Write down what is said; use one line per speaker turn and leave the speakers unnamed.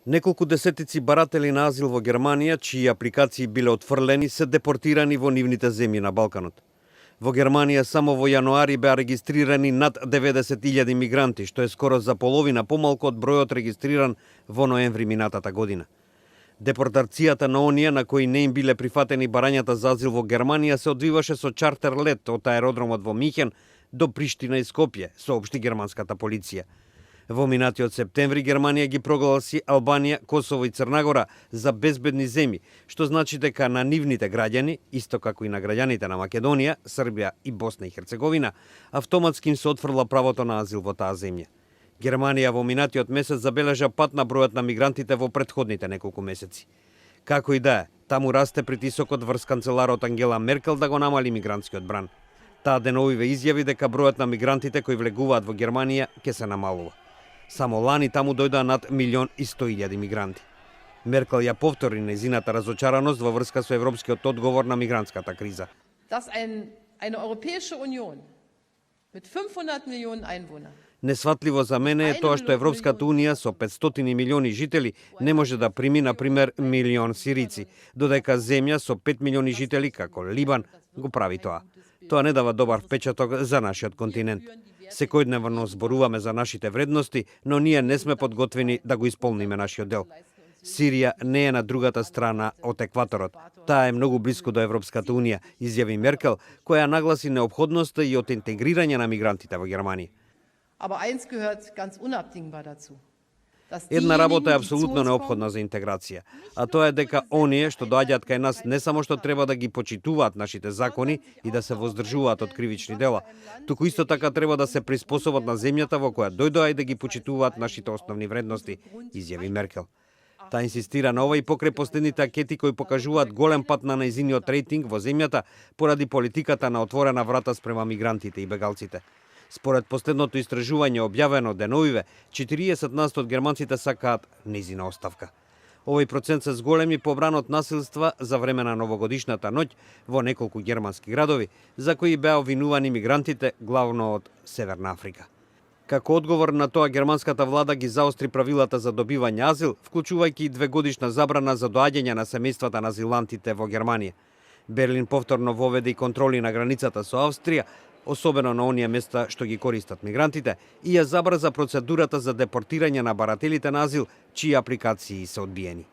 Неколку десетици баратели на азил во Германија, чии апликации биле отфрлени, се депортирани во нивните земји на Балканот. Во Германија само во јануари беа регистрирани над 90.000 мигранти, што е скоро за половина помалку од бројот регистриран во ноември минатата година. Депортацијата на оние на кои не им биле прифатени барањата за азил во Германија се одвиваше со чартер лет од аеродромот во Михен до Приштина и Скопје, соопшти германската полиција. Во минатиот септември Германија ги прогласи Албанија, Косово и Црнагора за безбедни земји, што значи дека на нивните граѓани, исто како и на граѓаните на Македонија, Србија и Босна и Херцеговина, автоматски им се отфрла правото на азил во таа земја. Германија во минатиот месец забележа пат на бројот на мигрантите во претходните неколку месеци. Како и да е, таму расте притисокот врз канцеларот Ангела Меркел да го намали мигрантскиот бран. Таа деновиве изјави дека бројот на мигрантите кои влегуваат во Германија ќе се намалува. Само лани таму дојдоа над 1.100.000 мигранти. Меркел ја повтори нејзината разочараност во врска со европскиот одговор на мигрантската криза.
Eine Europäische Union mit 500 Millionen Einwohnern.
Несватливо за мене е тоа што Европската Унија со 500 милиони жители не може да прими, например, 1.000.000 сирици, додека земја со 5 милиони жители, како Либан, го прави тоа. Тоа не дава добар впечаток за нашиот континент. Секојдневно зборуваме за нашите вредности, но ние не сме подготвени да го исполниме нашиот дел. Сирија не е на другата страна од екваторот. Таа е многу близко до Европската Унија, изјави Меркел, која нагласи неопходноста и од интегрирање на мигрантите во Германија. Една работа е апсолутно неопходна за интеграција, а тоа е дека оние што доаѓаат кај нас не само што треба да ги почитуваат нашите закони и да се воздржуваат од кривични дела, туку исто така треба да се приспособат на земјата во која дојдоа и да ги почитуваат нашите основни вредности, изјави Меркел. Таа инсистира на ова и покрај последните анкети кои покажуваат голем пат на нејзиниот рейтинг во земјата поради политиката на отворена врата спрема мигрантите и бегалците. Според последното истражување објавено деновиве, 40% од германците сакаат нејзина оставка. Овој процент се зголеми по бран од насилства за време на новогодишната ноќ во неколку германски градови, за кои беа обвинувани мигрантите главно од Северна Африка. Како одговор на тоа, германската влада ги заостри правилата за добивање азил, вклучувајќи и 2-годишна забрана за доаѓање на семејствата на азилантите во Германија. Берлин повторно воведе и контроли на границата со Австрија, особено на оние места што ги користат мигрантите, и ја забрза процедурата за депортирање на барателите на азил, чии апликации се одбиени.